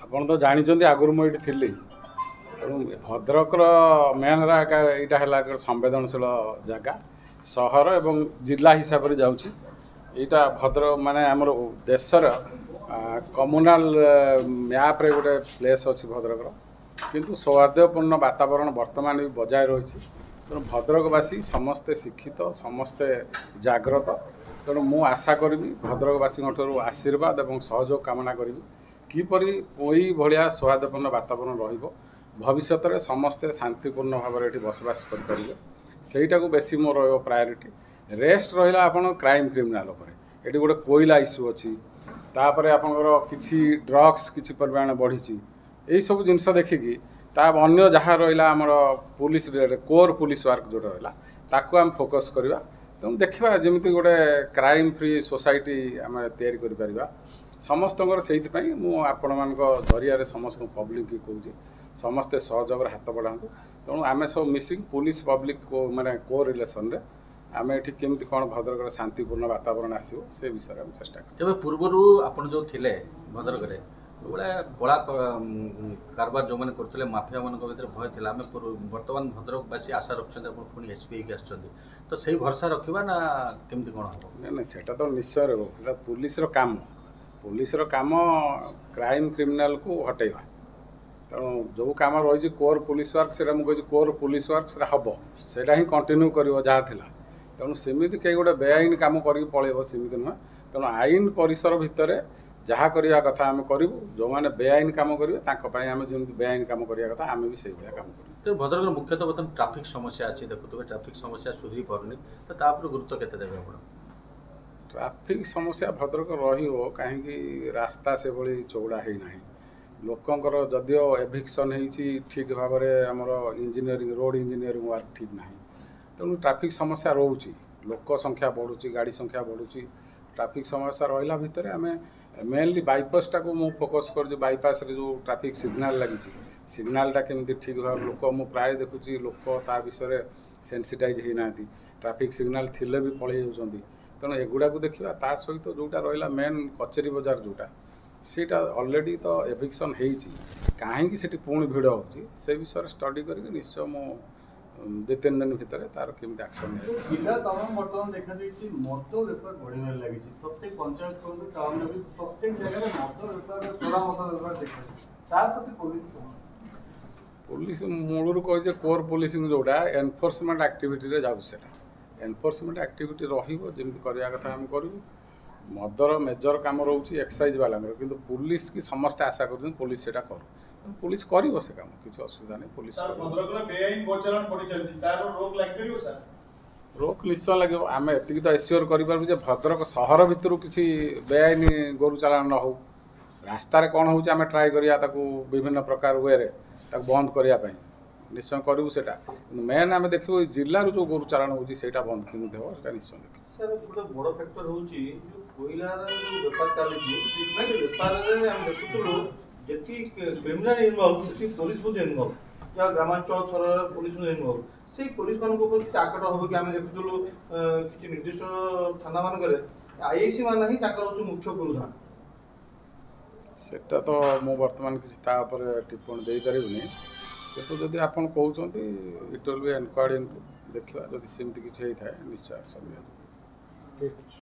ଆପଣ ତ ଜାଣିଛନ୍ତି, ଆଗରୁ ମୁଁ ଏଇଠି ଥିଲି। ତେଣୁ ଭଦ୍ରକର ମେନ୍ ହେଲା ଏଇଟା ହେଲା ଏକ ସମ୍ବେଦନଶୀଳ ଜାଗା, ସହର ଏବଂ ଜିଲ୍ଲା ହିସାବରେ ଯାଉଛି ଏଇଟା। ଭଦ୍ରକ ମାନେ ଆମର ଦେଶର କମ୍ୟୁନାଲ ମ୍ୟାପ୍ରେ ଗୋଟେ ପ୍ଲେସ୍ ଅଛି ଭଦ୍ରକର। କିନ୍ତୁ ସୌହାର୍ଦ୍ଦ୍ୟପୂର୍ଣ୍ଣ ବାତାବରଣ ବର୍ତ୍ତମାନ ବି ବଜାୟ ରହିଛି। ତେଣୁ ଭଦ୍ରକବାସୀ ସମସ୍ତେ ଶିକ୍ଷିତ, ସମସ୍ତେ ଜାଗ୍ରତ। ତେଣୁ ମୁଁ ଆଶା କରିବି, ଭଦ୍ରକବାସୀଙ୍କ ଠାରୁ ଆଶୀର୍ବାଦ ଏବଂ ସହଯୋଗ କାମନା କରିବି, କିପରି ଏଇଭଳିଆ ସୌହାର୍ଦ୍ଦ୍ୟପୂର୍ଣ୍ଣ ବାତାବରଣ ରହିବ, ଭବିଷ୍ୟତରେ ସମସ୍ତେ ଶାନ୍ତିପୂର୍ଣ୍ଣ ଭାବରେ ଏଠି ବସବାସ କରିପାରିବେ। ସେଇଟାକୁ ବେଶୀ ମୋର ରହିବ ପ୍ରାୟୋରିଟି। ରେଷ୍ଟ ରହିଲା ଆପଣ କ୍ରାଇମ୍ କ୍ରିମିନାଲ୍ ଉପରେ। ଏଠି ଗୋଟେ କୋଇଲା ଇସ୍ୟୁ ଅଛି, ତାପରେ ଆପଣଙ୍କର କିଛି ଡ୍ରଗ୍ସ କିଛି ପରିମାଣ ବଢ଼ିଛି। ଏଇସବୁ ଜିନିଷ ଦେଖିକି ତା ଅନ୍ୟ ଯାହା ରହିଲା ଆମର police related core police work ଯେଉଁଟା ରହିଲା, ତାକୁ ଆମେ ଫୋକସ୍ କରିବା। ତେଣୁ ଦେଖିବା ଯେମିତି ଗୋଟେ କ୍ରାଇମ୍ ଫ୍ରି ସୋସାଇଟି ଆମେ ତିଆରି କରିପାରିବା ସମସ୍ତଙ୍କର। ସେଇଥିପାଇଁ ମୁଁ ଆପଣମାନଙ୍କ ଜରିଆରେ ସମସ୍ତଙ୍କୁ, ପବ୍ଲିକକୁ କହୁଛି, ସମସ୍ତେ ସହଯୋଗର ହାତ ବଢ଼ାନ୍ତୁ। ତେଣୁ ଆମେ ସବୁ ମିଶିକି ପୋଲିସ ପବ୍ଲିକ ମାନେ କୋ ରିଲେସନରେ ଆମେ ଏଠି କେମିତି କ'ଣ ଭଦ୍ରକର ଶାନ୍ତିପୂର୍ଣ୍ଣ ବାତାବରଣ ଆସିବ, ସେ ବିଷୟରେ ଆମେ ଚେଷ୍ଟା କରିବା। ତେବେ ପୂର୍ବରୁ ଆପଣ ଯେଉଁ ଥିଲେ ଭଦ୍ରକରେ, ଯେଉଁଭଳିଆ କଳା କାରବାର ଯେଉଁମାନେ କରୁଥିଲେ, ମାଫିଆମାନଙ୍କ ଭିତରେ ଭୟ ଥିଲା। ଆମେ ବର୍ତ୍ତମାନ ଭଦ୍ରକବାସୀ ଆଶା ରଖୁଛନ୍ତି, ଆପଣ ପୁଣି ଏସ୍ ପି ହେଇକି ଆସିଛନ୍ତି, ତ ସେଇ ଭରସା ରଖିବା ନା କେମିତି କ'ଣ ହେବ? ନାଇଁ ନାଇଁ, ସେଇଟା ତ ନିଶ୍ଚୟ ରହିବ। ସେଇଟା ପୋଲିସର କାମ। ପୋଲିସର କାମ କ୍ରାଇମ୍ କ୍ରିମିନାଲକୁ ହଟେଇବା। ତେଣୁ ଯେଉଁ କାମ ରହିଛି କୋର୍ ପୋଲିସ ୱାର୍କ, ସେଇଟା ମୁଁ କହିଛି କୋର୍ ପୋଲିସ ୱାର୍କ, ସେଇଟା ହେବ, ସେଇଟା ହିଁ କଣ୍ଟିନ୍ୟୁ କରିବ ଯାହା ଥିଲା। ତେଣୁ ସେମିତି କେହି ଗୋଟେ ବେଆଇନ କାମ କରିକି ପଳେଇବ, ସେମିତି ନୁହେଁ। ତେଣୁ ଆଇନ ପରିସର ଭିତରେ ଯାହା କରିବା କଥା ଆମେ କରିବୁ। ଯେଉଁମାନେ ବେଆଇନ କାମ କରିବେ, ତାଙ୍କ ପାଇଁ ଆମେ ଯେମିତି ବେଆଇନ କାମ କରିବା କଥା, ଆମେ ବି ସେଇଭଳିଆ କାମ କରିବୁ। ତେବେ ଭଦ୍ରକର ମୁଖ୍ୟତଃ ବର୍ତ୍ତମାନ ଟ୍ରାଫିକ୍ ସମସ୍ୟା ଅଛି, ଦେଖୁଥିବେ, ଟ୍ରାଫିକ୍ ସମସ୍ୟା ସୁଧୁରି ପାରୁନି, ତ ତା ଉପରେ ଗୁରୁତ୍ୱ କେତେ ଦେବେ ଆପଣ? ଟ୍ରାଫିକ୍ ସମସ୍ୟା ଭଦ୍ରକ ରହିବ, କାହିଁକି ରାସ୍ତା ସେଭଳି ଚଉଡ଼ା ହେଇନାହିଁ। ଲୋକଙ୍କର ଯଦିଓ ଏଭିକ୍ସନ୍ ହେଇଛି, ଠିକ୍ ଭାବରେ ଆମର ଇଞ୍ଜିନିୟରିଂ, ରୋଡ଼ ଇଞ୍ଜିନିୟରିଂ ୱାର୍କ ଠିକ୍ ନାହିଁ। ତେଣୁ ଟ୍ରାଫିକ୍ ସମସ୍ୟା ରହୁଛି। ଲୋକ ସଂଖ୍ୟା ବଢ଼ୁଛି, ଗାଡ଼ି ସଂଖ୍ୟା ବଢ଼ୁଛି। ଟ୍ରାଫିକ୍ ସମସ୍ୟା ରହିଲା ଭିତରେ ଆମେ ମେନଲି ବାଇପାସ୍ଟାକୁ ମୁଁ ଫୋକସ୍ କରୁଛି। ବାଇପାସ୍ରେ ଯେଉଁ ଟ୍ରାଫିକ୍ ସିଗ୍ନାଲ୍ ଲାଗିଛି, ସିଗ୍ନାଲଟା କେମିତି ଠିକ୍ ଭାବରେ, ଲୋକ ମୁଁ ପ୍ରାୟ ଦେଖୁଛି ଲୋକ ତା ବିଷୟରେ ସେନ୍ସିଟାଇଜ୍ ହେଇନାହାନ୍ତି। ଟ୍ରାଫିକ୍ ସିଗ୍ନାଲ୍ ଥିଲେ ବି ପଳେଇ ଯାଉଛନ୍ତି। ତେଣୁ ଏଗୁଡ଼ାକୁ ଦେଖିବା। ତା ସହିତ ଯେଉଁଟା ରହିଲା ମେନ୍ କଚେରୀ ବଜାର ଯେଉଁଟା, ସେଇଟା ଅଲରେଡ଼ି ତ ଏଭିକ୍ସନ୍ ହେଇଛି, କାହିଁକି ସେଠି ପୁଣି ଭିଡ଼ ହେଉଛି, ସେ ବିଷୟରେ ଷ୍ଟଡି କରିକି ନିଶ୍ଚୟ ମୁଁ 2-3 ଦିନ ଭିତରେ ତାର କେମିତି ଆକ୍ସନ୍ ନିଆଯିବ। ଜିଲ୍ଲା ତମାମ ବର୍ତ୍ତମାନ ଦେଖାଯାଇଛି ମଦ ବେପାର ବଢ଼ିବାରେ ଲାଗିଛି। ପ୍ରତ୍ୟେକ ପଞ୍ଚାୟତ କୁହନ୍ତୁ, ଟାଉନରେ ବି ପ୍ରତ୍ୟେକ ଜାଗାରେ ମଦ ବେପାର, ଚୋରା ମଦ ବେପାର ଦେଖାଯାଉଛି। ତା ପ୍ରତି ପୋଲିସ କ'ଣ? ପୋଲିସ ମୂଳରୁ କହିছে, କୋର୍ ପୋଲିସିଂ ଯେଉଁଟା ଏନଫୋର୍ସମେଣ୍ଟ ଆକ୍ଟିଭିଟିରେ ଯାଉଛି, ସେଇଟା ଏନଫୋର୍ସମେଣ୍ଟ ଆକ୍ଟିଭିଟି ରହିବ। ଯେମିତି କରିବା କଥା ଆମେ କରିବୁ। ମଦର ମେଜର କାମ ରହୁଛି ଏକ୍ସାଇଜ୍ ବାଲାଙ୍କର, କିନ୍ତୁ ପୋଲିସ କି ସମସ୍ତେ ଆଶା କରୁଛନ୍ତି ପୋଲିସ ସେଇଟା କରୁ। ତେଣୁ ପୋଲିସ କରିବ ସେ କାମ, କିଛି ଅସୁବିଧା ନାହିଁ, ପୋଲିସ ସାର୍, କରିବ। ଭଦ୍ରକର ବେଆଇନ ଗୋଚାଲାଣ ବଢି ଚାଲିଛି, ତାର ରୋକ ଲାଗିପାରିବ ସାର୍? ରୋକ ନିଶ୍ଚୟ ଲାଗିବ। ଆମେ ଏତିକି ତ ଏସିଓର କରିପାରିବୁ ଯେ ଭଦ୍ରକ ସହର ଭିତରୁ କିଛି ବେଆଇନ ଗୋରୁ ଚାଲାଣ ନ ହଉ। ରାସ୍ତାରେ କ'ଣ ହେଉଛି, ଆମେ ଟ୍ରାଏ କରିବା ତାକୁ ବିଭିନ୍ନ ପ୍ରକାର ୱେରେ ତାକୁ ବନ୍ଦ କରିବା ପାଇଁ, ନିଶ୍ଚୟ କରିବୁ ସେଇଟା। କିନ୍ତୁ ମେନ୍ ଆମେ ଦେଖିବୁ ଏଇ ଜିଲ୍ଲାରୁ ଯେଉଁ ଗୋରୁ ଚାଲାଣ ହେଉଛି, ସେଇଟା ବନ୍ଦ କେମିତି ହେବ, ସେଇଟା ନିଶ୍ଚୟ ଦେଖିବୁ। ସାର୍, ଗୋଟେ ବଡ଼ ଫ୍ୟାକ୍ଟର ହେଉଛି ଯୋଉ କୋଇଲାର ଯୋଉ ବେପାର ଚାଲିଛି, ସିମେଣ୍ଟ ବେପାରରେ ଆମେ ଦେଖୁଥିଲୁ ଯେତିକି କ୍ରିମିନାଲ ଇନଭଲ୍ଭ, ସେତିକି ପୋଲିସ ମଧ୍ୟ ଇନଭଲ୍ଭ, ୟା ଗ୍ରାମାଞ୍ଚଳ ସ୍ତରରେ ପୋଲିସ ମଧ୍ୟ ଇନଭଲ୍ଭ। ସେଇ ପୋଲିସ ମାନଙ୍କ ଉପରେ କିଛି ଆକଟ ହବ କି? ଆମେ ଦେଖୁଥିଲୁ କିଛି ନିର୍ଦ୍ଦିଷ୍ଟ ଥାନା ମାନଙ୍କରେ ଆଇଆଇସି ମାନେ ହିଁ ତାଙ୍କର ହେଉଛି ମୁଖ୍ୟ ପୁରୋଧା। ସେଟା ତ ମୁଁ ବର୍ତ୍ତମାନ କିଛି ତା ଉପରେ ଟିପ୍ପଣୀ ଦେଇପାରିବିନି। କିନ୍ତୁ ଯଦି ଆପଣ କହୁଛନ୍ତି, it will be enquired into. ଦେଖିବା, ଯଦି ସେମିତି କିଛି ହେଇଥାଏ ନିଶ୍ଚୟ ଆକ୍ସନ୍ ନିଆଯିବ। ଠିକ୍ ଅଛି।